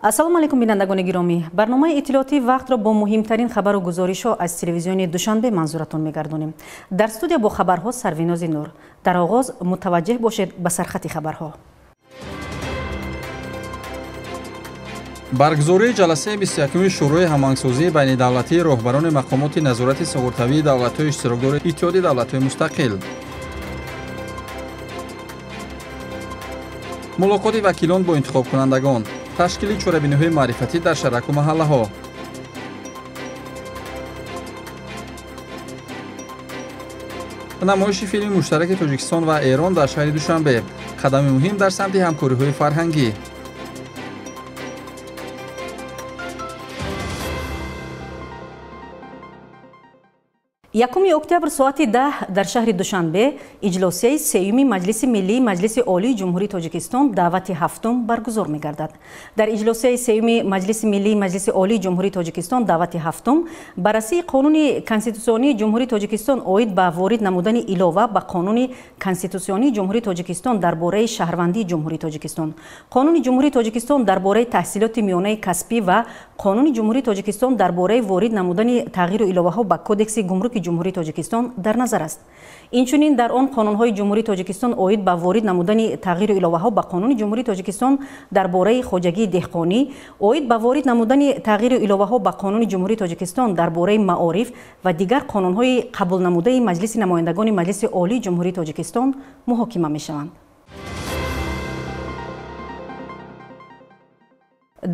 Ассалому алайкум бинандагони гиромӣ. Барномаи иттилоотии вақтро бо муҳимтарин хабару гузоришҳо аз телевизиони Душанбе манзуратон мегардонем. Дар студия бо хабарҳо Сарвинози Нур. Дар оғоз мутаваҷҷеҳ бошед ба сархати хабарҳо. Баргузории ҷаласаи 21-уми Шӯрои ҳамоҳангсозии байнидавлатии роҳбарони мақомоти назорати суғуртавии давлатҳои иштирокдори Иттиҳоди давлатҳои мустақил. Мулоқоти вакилон бо интихобкунандагон. Ташкили чорабиниҳои маърифатӣ дар шараку маҳаллаҳо. Намоиши филми муштараки Тоҷикистон ва Эрон дар шаҳри Душанбе. Қадами муҳим дар самти ҳамкориҳои фарҳангӣ. Якуми октябр соати 10 дар шаҳри Душанбе иҷлосияи сеюми Маҷлиси Миллии Маҷлиси Олии Ҷумҳурии Тоҷикистон даъвати ҳафтум баргузор мегардад. Дар иҷлосияи сеюми Маҷлиси Миллии Маҷлиси Олии Ҷумҳурии Тоҷикистон даъвати ҳафтум баррасии Қонуни Конститутсионии Ҷумҳурии Тоҷикистон оид ба ворид намудани илова ба Қонуни Конститутсионии Ҷумҳурии Тоҷикистон дар бораи шаҳрвандии Ҷумҳурии Тоҷикистон, Қонуни Ҷумҳурии Тоҷикистон дар бораи таҳсилоти миёнаи касбӣ ва Қонуни Ҷумҳурии Тоҷикистон дар бораи ворид намудани тағйиру иловаҳо ба Кодекси гумруки Ҷумҳурии Тоҷикистон дар назар аст. Инчунин дар он қонунҳои Ҷумҳурии Тоҷикистон оид ба ворид намудани тағйиру иловаҳо ба Қонуни Ҷумҳурии Тоҷикистон дар бораи хоҷагии деҳқонӣ, оид ба ворид намудани тағйиру иловаҳо ба Қонуни Ҷумҳурии Тоҷикистон дар бораи маориф ва дигар қонунҳои қабулнамудаи Маҷлиси намояндагони Маҷлиси Олии Ҷумҳурии Тоҷикистон муҳокима мешаванд.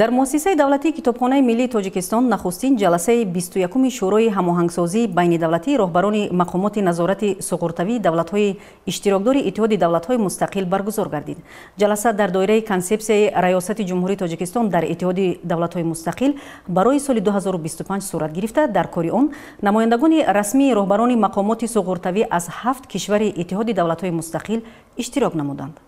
Дар муассисаи давлатии Китобхонаи миллии Тоҷикистон нахустин ҷаласаи 21-уми Шӯрои ҳамоҳангсозии байнидавлатии роҳбарони мақомоти назорати суғуртавии давлатҳои иштирокдори Иттиҳоди давлатҳои мустақил баргузор гардид. Ҷаласа дар доираи консепсияи Раёсати Ҷумҳурии Тоҷикистон дар Иттиҳоди давлатҳои мустақил барои соли 2025 сурат гирифта, дар кори он намояндагони расмии роҳбарони мақомоти суғуртавӣ аз 7 кишвари Иттиҳоди давлатҳои мустақил иштирок намуданд.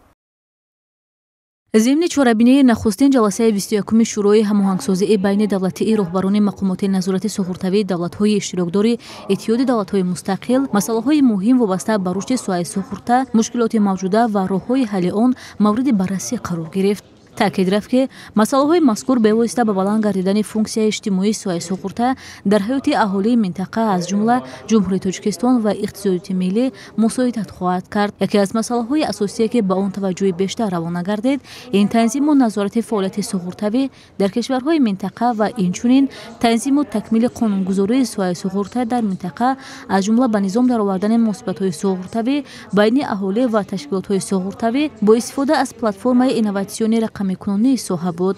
Зимни чорабинии нахустин ҷаласаи 21-уми Шӯрои ҳамоҳангсозии байнидавлатии роҳбарони мақомоти назорати суғуртавии давлатҳои иштирокдори Иттиҳоди давлатҳои мустақил масъалаҳои муҳим вобаста ба рушди соҳаи суғурта, мушкилоти мавҷуда ва роҳҳои ҳалли он мавриди баррасӣ қарор гирифт. Таъкид рафт, ки масъалаҳои мазкур бевосита ба баланд гардидани функсияи иҷтимоии соҳаи суғурта дар ҳаёти аҳолии минтақа, аз ҷумла Ҷумҳурии Тоҷикистон ва иқтисодиёти миллӣ мусоидат хоҳад кард. Яке аз масъалаҳои асосие, ки ба он таваҷҷӯҳи бештар равона гардид, ин танзиму назорати фаъолияти суғуртавӣ дар кишварҳои минтақа ва инчунин танзиму такмили қонунгузории соҳаи суғурта дар минтақа, аз ҷумла ба низом даровардани муносибатҳои суғуртавӣ байни аҳолӣ ва ташкилотҳои суғуртавӣ бо истифода аз платформаи инноватсиони рақамикунонии соҳа буд.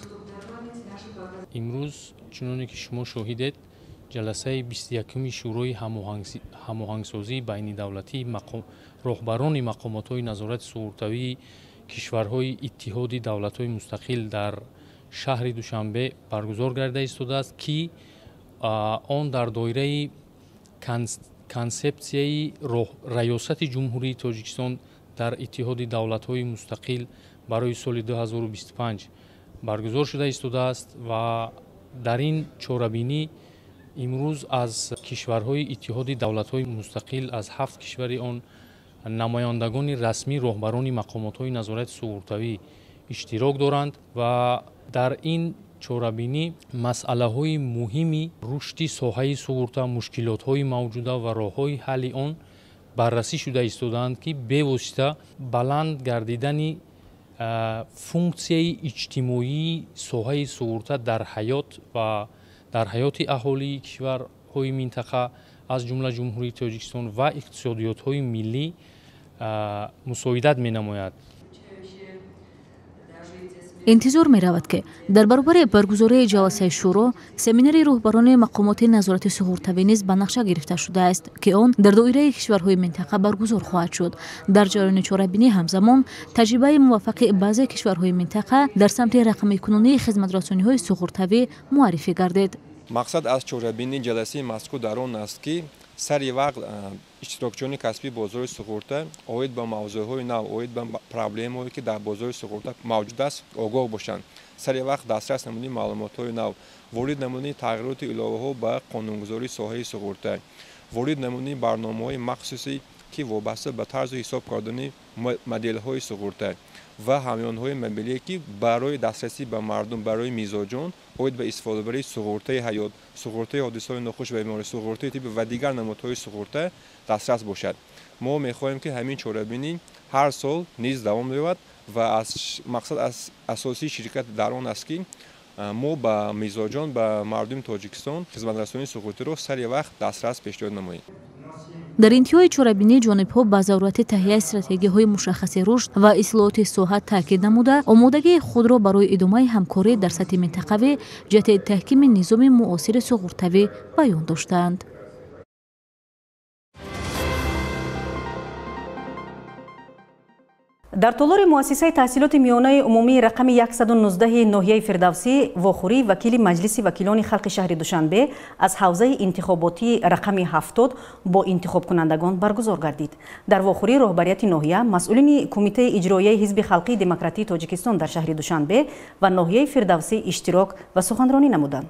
Имрӯз чуноне ки шумо шоҳидед, ҷаласаи 21-уми Шӯрои ҳамоҳангсозии байнидавлатии роҳбарони мақомотҳои назорати суғуртавии кишварҳои Иттиҳоди давлатҳои мустақил дар шаҳри Душанбе баргузор гарда истодааст, ки он дар доираи консепсияи Раёсати Ҷумҳурии Тоҷикистон дар Иттиҳоди давлатҳои мустақил барои соли 2025 баргузор шуда истодааст ва дар ин чорабинӣ имрӯз аз кишварҳои Иттиҳоди давлатҳои мустақил, аз 7 кишвари он намояндагони расмӣ роҳбарони мақомотҳои назорати суғуртавӣ иштирок доранд ва дар ин чорабинӣ масъалаҳои муҳими рушди соҳаи суғурта, мушкилотҳои мавҷуда ва роҳҳои ҳалли он баррасӣ шуда истодаанд, ки бевосита баланд гардидани функсияи иҷтимоии соҳаи суғурта дар ҳаёт ва дар ҳаёти аҳолии кишварҳои минтақа, аз ҷумла Ҷумҳурии Тоҷикистон ва иқтисодиётҳои миллӣ мусоидат менамояд. Интизор меравад, ки дар баробари баргузории ҷаласаи шӯро семинари роҳбарони мақомоти назорати суғуртавӣ низ ба нақша гирифта шудааст, ки он дар доираи кишварҳои минтақа баргузор хоҳад шуд. Дар ҷараёни чорабинӣ ҳамзамон таҷрибаи муваффақи баъзе кишварҳои минтақа дар самти рақамикунонии хизматрасониҳои суғуртавӣ муаррифӣ гардид. Мақсад аз чорабинии ҷаласаи мазкур дар он аст, ки сари вақт иштирокчиёни касбии бозори суғурта оид ба мавзӯъҳои нав, оид ба проблемаҳое, ки дар бозори суғурта мавҷуд аст, огоҳ бошанд. Сари вақт дастрас намудани маълумотҳои нав, ворид намудани тағйироту иловаҳо ба қонунгузории соҳаи суғурта, ворид намудани барномаҳои махсуси ки вобаста ба тарзу ҳисоб кардани моделҳои суғурта ва ҳамёнҳои мобилие, ки барои дастрасӣ ба мардум, барои мизоҷон оид ба истифодабарии суғуртаи ҳаёт, суғуртаи ҳодисаҳои нохуш ва беморӣ, суғуртаи тиббӣ ва дигар намудҳои суғурта дастрас бошад. Мо мехоҳем, ки ҳамин чорабинӣ ҳар сол низ давом меёбад ва мақсад аз асосии ширкат дар он аст, ки мо ба мизоҷон, ба мардуми Тоҷикистон хизматрасонии суғуртиро сари вақт дастрас пешниҳод намоем. Дар интиҳои чорабинӣ ҷонибҳо ба зарурати таҳияи стратегияҳои мушаххаси рушд ва ислоҳоти соҳа таъкид намуда, омодагии худро барои идомаи ҳамкорӣ дар сатҳи минтақавӣ ҷиҳати таҳкими низоми муосири суғуртавӣ баён доштанд. Дар толори муассисаи таҳсилоти миёнаи умумии рақами 119 ноҳияи Фирдавсӣ вохӯрии вакили Маҷлиси вакилони халқи шаҳри Душанбе аз ҳавзаи интихоботии рақами 70 бо интихобкунандагон баргузор гардид. Дар вохӯрӣ роҳбарияти ноҳия, масъулини Кумитаи иҷроияи Ҳизби халқии демократии Тоҷикистон дар шаҳри Душанбе ва ноҳияи Фирдавсӣ иштирок ва суханронӣ намуданд.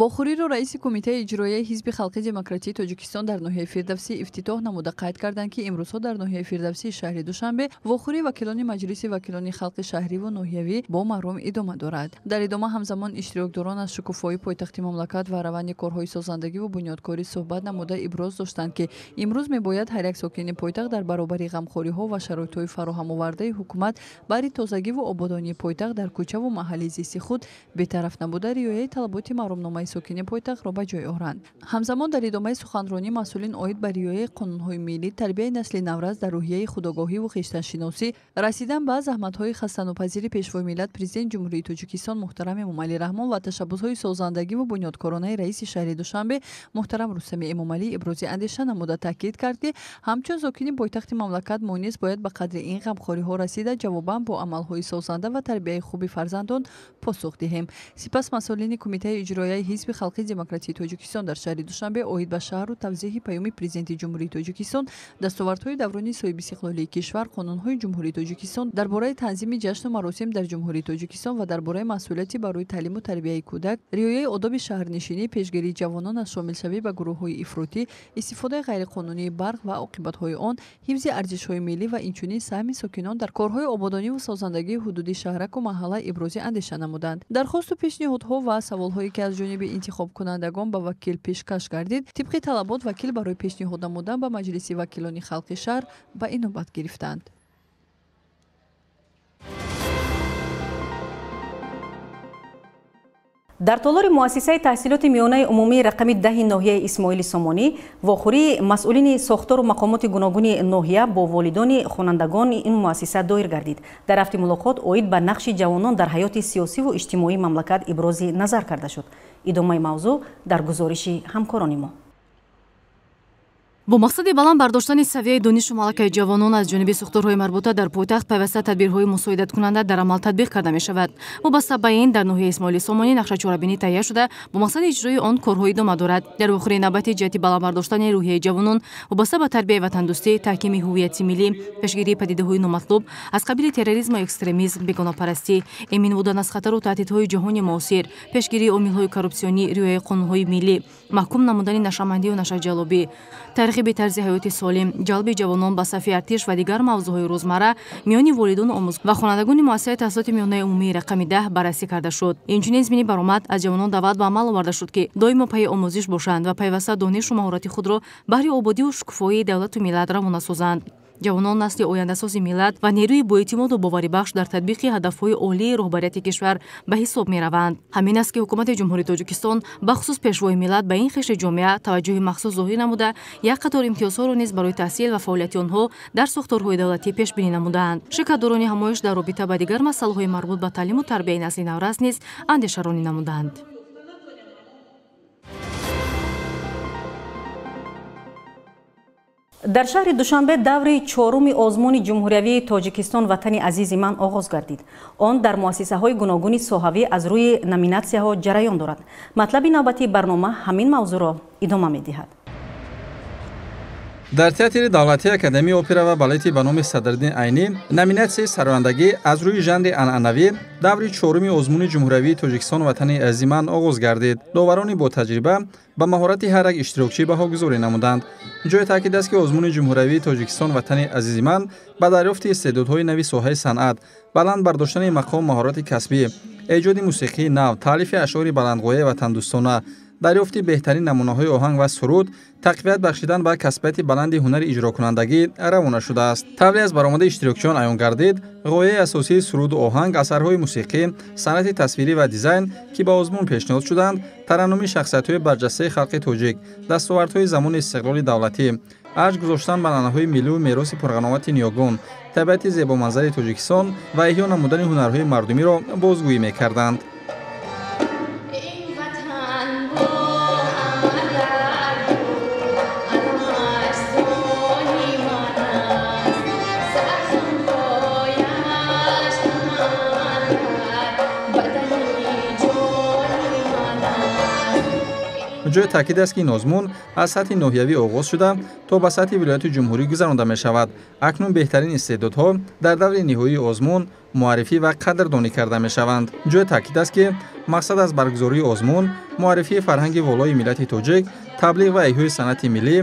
Вохӯриро раиси Кумитаи иҷроияи Ҳизби халқии демократии Тоҷикистон дар ноҳияи Фирдавсӣ ифтитоҳ намуда қайд карданд, ки имрӯзҳо дар ноҳияи Фирдавсии шаҳри Душанбе вохӯрии вакилони Маҷлиси вакилони халқи шаҳриву ноҳиявӣ бо маром идома дорад. Дар идома ҳамзамон иштирокдорон аз шукуфоии пойтахти мамлакат ва раванди корҳои созандагиву бунёдкорӣ суҳбат намуда иброз доштанд, ки имрӯз мебояд ҳар як сокини пойтахт дар баробари ғамхориҳо ва шароитҳои фароҳамовардаи ҳукумат бари тозагиву ободонии пойтахт дар кӯчаву маҳалли зисти худ бетараф набуда риояи талаботи маромнома сокини пойтахтро ба ҷой оранд. Ҳамзамон дар идомаи суханронӣ масъулин оид ба риояи қонунҳои миллӣ, тарбияи насли наврас дар рӯҳияи худогоҳиву хештаншиносӣ, расидан ба заҳматҳои хастанопазири Пешвои миллат, Президенти Ҷумҳурии Тоҷикистон муҳтарам Эмомалӣ Раҳмон ва ташаббусҳои созандагиву бунёдкоронаи раиси шаҳри Душанбе муҳтарам Рустами Эмомалӣ ибрози андеша намуда таъкид кард, ки ҳамчун сокини пойтахти мамлакат мо низ бояд ба қадри ин ғамхориҳо расида ҷавобан бо амалҳои созанда ва тарбияи хуби фарзандон посух диҳем. Сипас масъулини Кумитаи иҷроияи Ҳизби халқии демократии Тоҷикистон дар шаҳри Душанбе оид ба шаҳру тавзеҳи паёми Президенти Ҷумҳурии Тоҷикистон, дастовардҳои даврони соҳибистиқлолии кишвар, қонунҳои Ҷумҳурии Тоҷикистон дар бораи танзими ҷашну маросим дар Ҷумҳурии Тоҷикистон ва дар бораи масъулияти барои таълиму тарбияи кӯдак, риояи одоби шаҳрнишинӣ, пешгирии ҷавонон аз шомилшавӣ ба гурӯҳҳои ифротӣ, истифодаи ғайриқонунии барқ ва оқибатҳои он, ҳифзи арзишҳои миллӣ ва инчунин саҳми сокинон дар корҳои ободониву созандагии ҳудуди шаҳраку маҳалла ибрози андеша намуданд. Дархосту пешниҳодҳо ва саволҳое, ки аз ҷониби интихобкунандагон ба вакил пешкаш гардид, тибқи талабот вакил барои пешниҳод намудан ба Маҷлиси вакилони халқи шаҳр ба инобат гирифтанд. Дар толори муассисаи таҳсилоти миёнаи умумии рақами 10 ноҳияи Исмоили Сомонӣ вохӯрии масъулини сохтору мақомоти гуногуни ноҳия бо волидони хонандагони ин муассиса доир гардид. Дар рафти мулоқот оид ба нақши ҷавонон дар ҳаёти сиёсиву иҷтимоии мамлакат ибрози назар карда шуд. Идомаи мавзӯъ дар гузориши ҳамкорони мо. Бо мақсади баланд бардоштани савияи донишу малакаи ҷавонон аз ҷониби сохторҳои марбута дар пойтахт пайваста тадбирҳои мусоидаткунанда дар амал татбиқ карда мешавад. Вобаста ба ин дар ноҳияи Исмоили Сомонӣ нақша чорабинӣ таҳия шуда, бо мақсади иҷрои он корҳо идома дорад. Дар вохӯрии навбати ҷиҳати баланд бардоштани рӯҳияи ҷавонон вобаста ба тарбияи ватандӯстӣ, таҳкими ҳуввияти миллӣ, пешгирии падидаҳои номатлуб аз қабили терроризму экстремизм, бегонапарастӣ, эмин будан аз хатару таҳдидҳои ҷаҳони муосир, пешгирии омилҳои коррупсионӣ, риояи қонунҳои миллӣ, маҳкум намудани нашъамандию нашъаҷалобӣ, тарғиби тарзи ҳаёти солим, ҷалби ҷавонон ба сафи артиш ва дигар мавзӯъҳои рӯзмарра миёни волидону омӯз ва хонандагони муассисаи таҳсилоти миёнаи умумии рақами 10 баррасӣ карда шуд. Инчунин зимни баромад аз ҷавонон даъват ба амал оварда шуд, ки доимо пайи омӯзиш бошанд ва пайваста донишу маҳорати худро баҳри ободиву шукуфоии давлату миллат равона созанд. Ҷавонон насли ояндасози миллат ва нерӯи боэътимоду боварибахш дар татбиқи ҳадафҳои олии роҳбарияти кишвар ба ҳисоб мераванд. Ҳамин аст, ки ҳукумати Ҷумҳурии Тоҷикистон, бахусус Пешвои миллат, ба ин хиши ҷомеа таваҷҷӯҳи махсус зоҳир намуда, як қатор имтиёзҳоро низ барои таҳсил ва фаъолияти онҳо дар сохторҳои давлатӣ пешбинӣ намудаанд. Ширкатдорони ҳамоиш дар робита ба дигар масъалаҳои марбут ба таълиму тарбияи насли наврас низ андешаронӣ намуданд. Дар шаҳри Душанбе даври чоруми озмуни ҷумҳуриявии Тоҷикистон «Ватани азизи ман» оғоз гардид. Он дар муассисаҳои гуногуни соҳавӣ аз рӯи номинатсияҳо ҷараён дорад. Матлаби навбатии барнома ҳамин мавзӯъро идома медиҳад. Дар театри давлатии Академияи опера ва балети ба номи Садриддин Айнӣ номинатсияи сарояндагӣ аз рӯи жанри анъанавӣ даври чоруми озмуни ҷумҳуриявии Тоҷикистон Ватани азизи ман оғоз гардид. Доварони ботаҷриба ба маҳорати ҳар як иштирокчӣ баҳогузорӣ намуданд. Ҷои таъкид аст, ки озмуни ҷумҳуриявии Тоҷикистон Ватани азизи ман ба дарёфти истеъдодҳои нави соҳаи санъат, баланд бардоштани мақом маҳорати касбӣ, эҷоди мусиқии нав, таълифи ашъори баландғояи ватандӯстона, дарёфти беҳтарин намунаҳои оҳанг ва суруд, тақвият бахшидан ба касбияти баланди ҳунари иҷрокунандагӣ равона шудааст. Тавре аз баромадаи иштирокчиён аён гардид, ғояи асосии суруду оҳанг, асарҳои мусиқӣ, санъати тасвирӣ ва дизайн, ки ба озмун пешниҳод шуданд, тараннуми шахсиятҳои барҷастаи халқи тоҷик, дастовардҳои замони истиқлоли давлатӣ, арҷ гузоштан ба анъанаҳои миллию мероси пурғановати ниёгон, табиати зебоманзари Тоҷикистон ва эҳё намудани ҳунарҳои мардумиро бозгӯӣ мекарданд. Ҷои таъкид аст, ки ин озмун аз сатҳи ноҳиявӣ оғоз шуда то ба сатҳи вилояти ҷумҳурӣ гузаронда мешавад. Акнун беҳтарин истеъдодҳо дар даври ниҳоии озмун муаррифӣ ва қадрдонӣ карда мешаванд. Ҷои таъкид аст, ки мақсад аз баргузории озмун муаррифии фарҳанги волои миллати тоҷик, таблиғ ва эҳёи санъати миллӣ,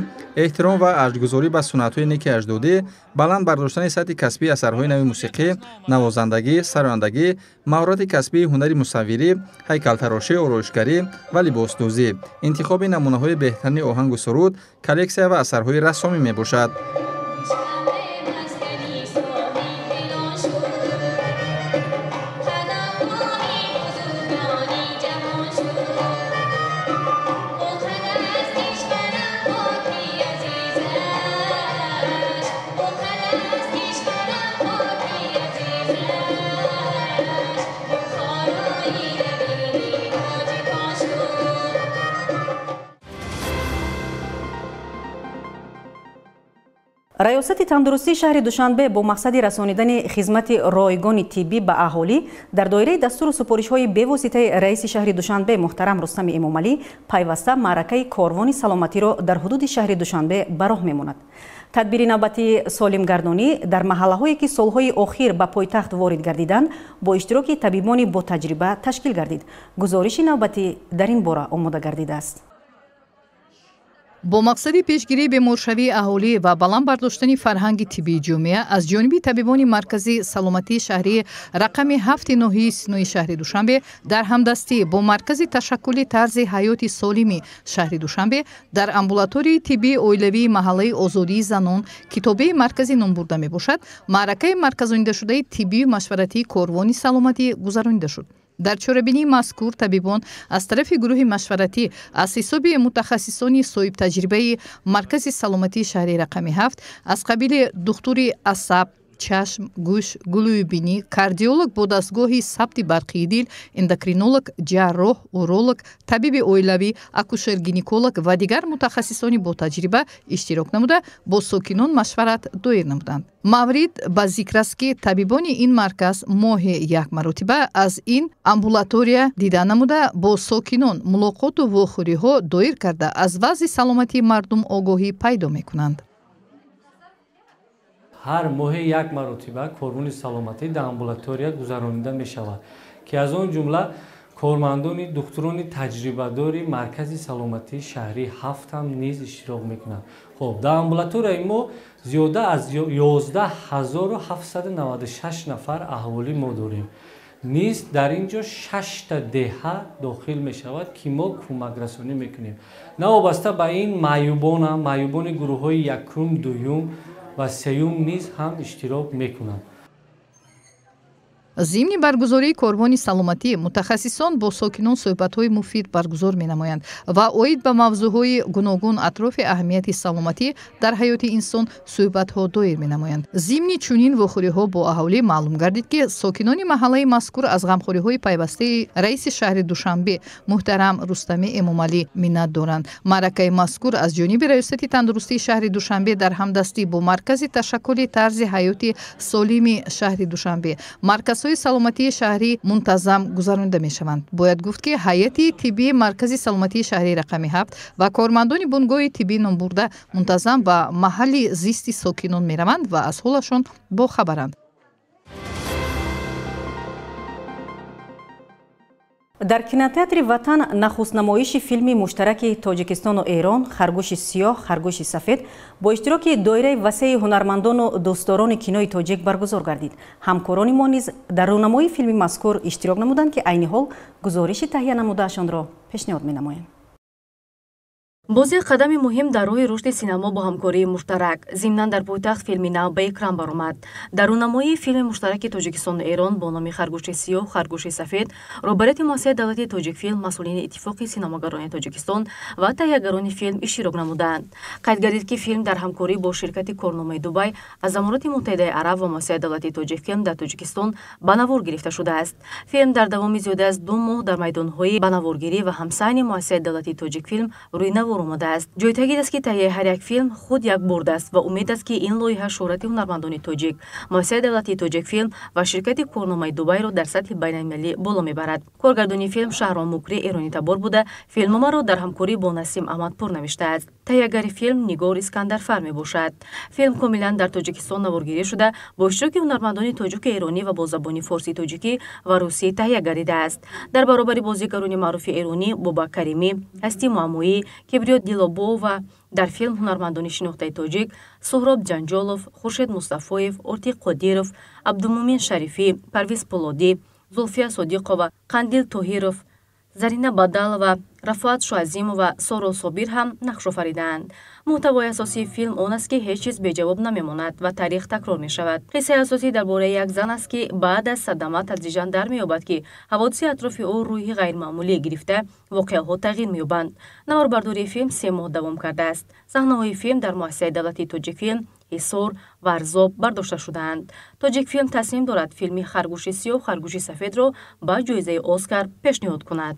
эҳтиром ва арҷгузорӣ ба суннатҳои неки аҷдодӣ, баланд бардоштани сатҳи касбии асарҳои нави мусиқӣ, навозандагӣ, сарояндагӣ, маҳорати касбии ҳунари мусаввирӣ, ҳайкалтарошӣ, ороишгарӣ ва либосдӯзӣ, интихоби намунаҳои беҳтарини оҳангу суруд, коллексия ва асарҳои рассомӣ мебошад. Раёсати тандурустии шаҳри Душанбе бо мақсади расонидани хизмати ройгони тиббӣ ба аҳолӣ дар доираи дастуру супоришҳои бевоситаи раиси шаҳри Душанбе муҳтарам Рустами Эмомалӣ пайваста маъракаи корвони саломатиро дар ҳудуди шаҳри Душанбе ба роҳ мемонад. Тадбири навбатии солимгардонӣ дар маҳаллаҳое, ки солҳои охир ба пойтахт ворид гардиданд, бо иштироки табибони ботаҷриба ташкил гардид. Гузориши навбатӣ дар ин бора омода гардидааст. Бо мақсади пешгирии беморшавии аҳолӣ ва баланд бардоштани фарҳанги тиббии ҷомеа аз ҷониби табибони маркази саломатии шаҳрии рақами 7 ноҳияи Синои шаҳри Душанбе дар ҳамдастӣ бо маркази ташаккули тарзи ҳаёти солими шаҳри Душанбе дар амбулаторияи тиббии оилавии маҳаллаи Озодии занон, ки тобеи маркази номбурда мебошад, маъракаи марказонидашудаи тиббию машваратии корвони саломатӣ гузаронида шуд. Дар чорабинии мазкур табибон аз тарафи гурӯҳи машваратӣ аз ҳисоби мутахассисони соҳибтаҷрибаи маркази саломатии шаҳри рақами 7 аз қабили духтури асаб, чашм, гӯш, гулӯи бинӣ, кардиолог бо дастгоҳи сабти барқии дил, эндокринолог, ҷарроҳ, уролог, табиби оилавӣ, акушер-гинеколог ва дигар мутахассисони ботаҷриба иштирок намуда бо сокинон машварат доир намуданд. Маврид ба зикр аст, ки табибони ин марказ моҳе як маротиба аз ин амбулатория дида намуда бо сокинон мулоқоту вохӯриҳо доир карда аз вазъи саломатии мардум огоҳӣ пайдо мекунанд. Ҳар моҳе як маротиба корвони саломатӣ дар амбулатория гузаронида мешавад, ки аз он ҷумла кормандони духтурони таҷрибадори маркази саломатии шаҳрии 7 ҳам низ иштирок мекунанд. Хоб, дар амбулаторияи мо зиёда аз 11796 нафар аҳолӣ мо дорем. Низ дар ин ҷо 6 деҳа дохил мешавад, ки мо кӯмакрасонӣ мекунем. Навобаста ба ин маъюбонам, маъюбони гурӯҳҳои якум, дуюм ва сеюм низ ҳам иштирок мекунанд. Зимни баргузории корвони саломатӣ мутахассисон бо сокинон суҳбатҳои муфид баргузор менамоянд ва оид ба мавзӯъҳои гуногун атрофи аҳамияти саломатӣ дар ҳаёти инсон суҳбатҳо доир менамоянд. Зимни чунин вохӯриҳо бо аҳолӣ маълум гардид, ки сокинони маҳаллаи мазкур аз ғамхориҳои пайвастаи раиси шаҳри Душанбе муҳтарам Рустами Эмомалӣ миннат доранд. Маъракаи мазкур аз ҷониби раёсати тандурустии шаҳри Душанбе дар ҳамдастӣ бо маркази ташаккули тарзи ҳаёти солими шаҳри Душанбе, марказҳои Марказҳои саломатии шаҳрӣ мунтазам гузаронида мешаванд. Бояд гуфт, ки ҳайати тиббии Маркази саломатии шаҳрии рақами 7 ва кормандони бунгоҳи тиббӣ номбурда мунтазам ба маҳалли зисти сокинон мераванд ва аз ҳолашон бохабаранд. Дар кинотеатри «Ватан» нахустнамоиши филми муштараки Тоҷикистону Эрон «Харгӯши сиёҳ, харгӯши сафед» бо иштироки доираи васеи ҳунармандону дӯстдорони кинои тоҷик баргузор гардид. Ҳамкорони мо низ дар рӯнамои филми мазкур иштирок намуданд, ки айни ҳол гузориши таҳия намудаашонро пешниҳод менамоем. Боз як қадами муҳим дар роҳи рушди синамо бо ҳамкории муштарак. Зимнан дар пойтахт филми нав ба экран баромад. Дар рӯнамоии филми муштараки Тоҷикистону Эрон бо номи «Харгӯши сиёҳ, харгӯши сафед» роҳбарияти муассисаи давлатии «Тоҷикфилм», масъулини Иттифоқи синамогарони Тоҷикистон ва таҳиягарони филм иштирок намуданд. Қайд гардид, ки филм дар ҳамкорӣ бо ширкати корномаи Дубай аз Амороти Муттаҳидаи Араб ва муассисаи давлатии «Тоҷикфилм» дар Тоҷикистон ба навор гирифта шудааст. Филм дар давоми зиёда аз 2 моҳ дар майдонҳои ба наворгирӣ ва ҳамсаҳни муассисаи давлатии «Тоҷикфилм» рӯи навор омадааст. Ҷои таъкид аст, ки таҳияи ҳар як филм худ як бурд аст ва умед аст, ки ин лоиҳа шӯҳрати ҳунармандони тоҷик, муассисаи давлатии «Тоҷикфилм» ва ширкати корномаи Дубайро дар сатҳи байналмилалӣ боло мебарад. Коргардони филм Шаҳром Мукрӣ эронитабор буда, филмномаро дар ҳамкорӣ бо Насим Аҳмадпур навиштааст. Таҳиягари филм Нигор Искандарфар мебошад. Филм комилан дар Тоҷикистон наворгирӣ шуда, бо иштироки ҳунармандони тоҷику эронӣ ва бо забони форсии тоҷикӣ ва русӣ таҳия гардидааст. Дар баробари бозигарони маъруфи эронӣ Бобак Каримӣ, Ҳастӣ Муаммоӣ, Кибриё Дилобова дар филм ҳунармандони шинохтаи тоҷик Суҳроб Ҷанҷолов, Хуршед Мустафоев, Ортиқ Қодиров, Абдумумин Шарифӣ, Парвиз Пулодӣ, Зулфия Содиқова, Қандил Тоҳиров, Зарина Бадалова, Рафоат Шоазимова, Соро Собир ҳам нақш офаридаанд. Муҳтавои асосии филм он аст, ки ҳеҷ чиз беҷавоб намемонад ва таърих такрор мешавад. Қиссаи асосӣ дар бораи як зан аст, ки баъд аз садама тадриҷан дар меёбад, ки ҳаводиси атрофи ӯ рӯҳи ғайримаъмулӣ гирифта, воқеаҳо тағйир меёбанд. Наворбардории филм 3 моҳ давом кардааст. Саҳнаҳои филм дар муассисаи давлатии «Тоҷикфилм», Ҳисор, Варзоб бардошта шудаанд. «Тоҷикфилм» тасмим дорад филми «Харгӯши сиёҳ, харгӯши сафедро» ба ҷоизаи Оскар пешниҳод кунад.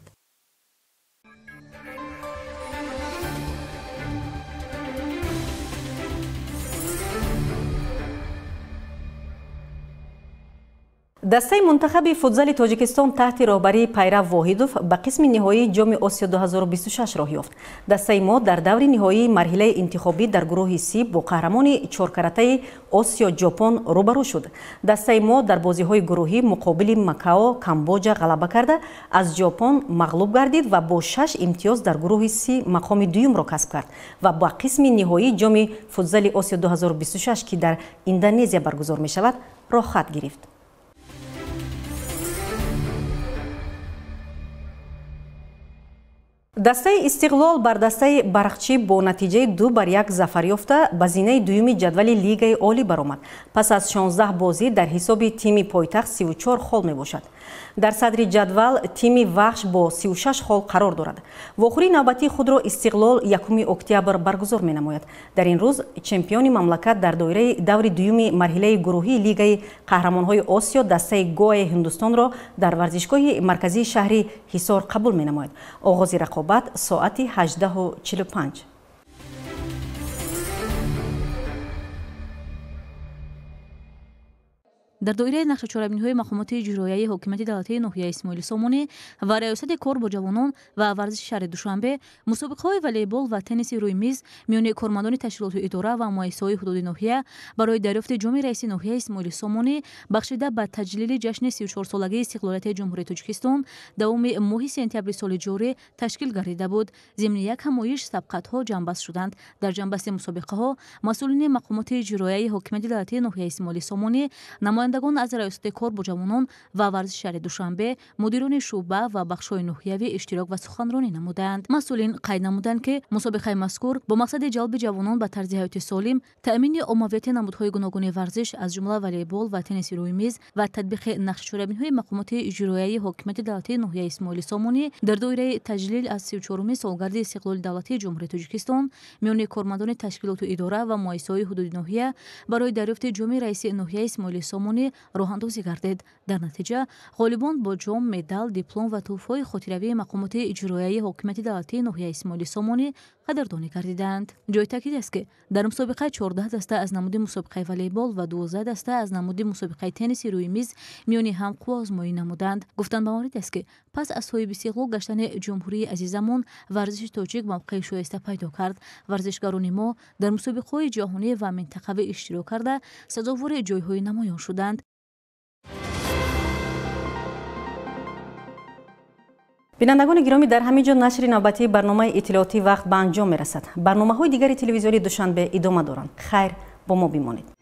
Дастаи мунтахаби футзали Тоҷикистон таҳти роҳбарии Пайрав Воҳидов ба қисми ниҳоии Ҷоми Осиё 2026 роҳ ёфт. Дастаи мо дар даври ниҳоии марҳилаи интихобӣ дар гурӯҳи Си бо қаҳрамони чоркаратаи Осиё Ҷопон рӯбарӯ шуд. Дастаи мо дар бозиҳои гурӯҳӣ муқобили Макао, Камбоҷа ғалаба карда, аз Ҷопон мағлуб гардид ва бо 6 имтиёз дар гурӯҳи Си мақоми дуюмро касб кард ва ба қисми ниҳоии Ҷоми футзали Осиё 2026, ки дар Индонезия баргузор мешавад, роҳхат гирифт. Дастаи Истиқлол бар дастаи Барқчӣ бо натиҷаи 2-1 зафар ёфта, ба зинаи дуюми ҷадвали Лигаи Олӣ баромад. Пас аз 16 бозӣ дар ҳисоби тими пойтахт 34 хол мебошад. Дар садри ҷадвал тими Вахш бо 36 хол қарор дорад. Вохӯрии навбатии худро Истиқлол 1 октябр баргузор менамояд. Дар ин рӯз чемпиони мамлакат дар доираи даври дуюми марҳилаи гурӯҳии Лигаи қаҳрамонҳои Осиё дастаи Гоаи Ҳиндустонро дар варзишгоҳи марказии шаҳри Ҳисор қабул менамояд. Оғози рақобат соати 18:45. Дар доираи нақшачорабиниҳои мақомоти иҷроияи ҳокимияти давлатии ноҳияи Исмоили Сомонӣ ва раёсати кор бо ҷавонон ва варзиши шаҳри Душанбе мусобиқаҳои волейбол ва тенниси рӯи миз миёни кормандони ташкилоту идора ва муассисаҳои ҳудуди ноҳия барои дарёфти ҷоми раиси ноҳияи Исмоили Сомонӣ бахшида ба таҷлили ҷашни 34-солагии истиқлолияти Ҷумҳурии Тоҷикистон давоми моҳи сентябри соли ҷорӣ ташкил гардида буд. Зимни як ҳамоиш сабқатҳо ҷамъбаст шуданд. Дар ҷамъбасти мусобиқаҳо масъулини мақомоти иҷроияи ҳокимияти давлатии ноҳияи Исмоили Сомонӣ, намояндагон аз раёсати кор бо ҷавонон ва варзиши шаҳри Душанбе, мудирони шӯъба ва бахшҳои ноҳиявӣ иштирок ва суханронӣ намуданд. Масъулин қайд намуданд, ки мусобиқаи мазкур бо мақсади ҷалби ҷавонон ба тарзи ҳаёти солим, таъмини оммавияти намудҳои гуногуни варзиш аз ҷумла волейбол ва тенниси рӯи миз ва татбиқи нақшачорабиниҳои мақомоти иҷроияи ҳокимияти давлатии ноҳияи Исмоили Сомонӣ дар доираи таҷлил аз 34-уми солгарди истиқлоли давлатии Ҷумҳурии Тоҷикистон миёни кормандони ташкилоту идора ва муассисаҳои ҳудуди ноҳия барои дарёфти ҷоми раиси ноҳияи Исмоили Сомонӣ роҳандозӣ гардид. Дар натиҷа ғолибон бо ҷом, медал, диплом ва тӯҳфаҳои хотиравии мақомоти иҷроияи ҳокимияти давлатии ноҳияи Исмоили Сомонӣ қадрдонӣ гардиданд. Ҷои таъкид аст, ки дар мусобиқа 14 даста аз намуди мусобиқаи волейбол ва 12 даста аз намуди мусобиқаи тенниси рӯи миз миёни ҳам қувваозмоӣ намуданд. Гуфтан ба маврид аст, ки пас аз соҳибистиқлол гаштани ҷумҳурии азизамон варзиши тоҷик мавқеи шоиста пайдо кард. Варзишгарони мо дар мусобиқаҳои ҷаҳонӣ ва минтақавӣ иштирок карда, сазовори ҷойҳои намоён шуданд. Бинандагони гиромӣ, дар ҳамин ҷо нашри навбатии барномаи иттилоотии вақт ба анҷом мерасад. Барномаҳои дигари телевизиони Душанбе идома доранд. Хайр, бо мо бимонед.